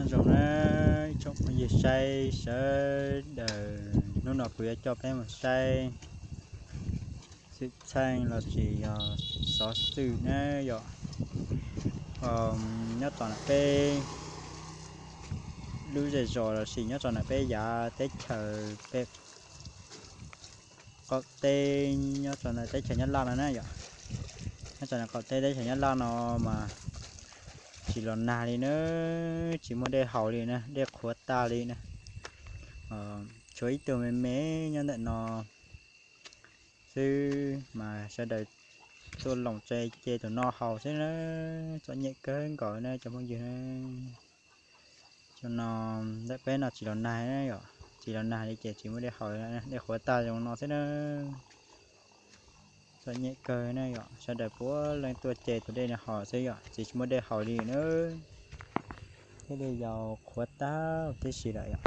Nyob zoo na ib tsoom phooj ywg saib sawv daws, hnub no kuv yuav coj peb mus saib xwm txheej los sis yog xov xwm na yom. Nyob rau ntawm peb lub zej zos los sis nyob rau ntawm peb yav teb chaws peb qaum teb, nyob rau ntawm teb chaws Nyab Laj no na yom. Nyob rau ntawm qaum teb teb chaws Nyab Laj no mas tsis los nag li na, tsis muaj dej haus li na, dej qhuav tag li na. Tshuav ib tug me me nyob ntawm no xwb mas sawv daws tuaj loos tso ces tus no haus xwb na. Txom nyem kawg nkaus na cov phooj ywg. Cov no ntawm peb no tsis los nag na yom, tsis los nag li ces tsis muaj dej haus, dej qhuav tag zoo no xwb na. Txom nyem kawg na yom, sawv daws puav leej tuaj ces tus dej no haus xwb yom, tsis muaj dej haus li na. Thiaj li yau qhuav tag tib si lawm yom.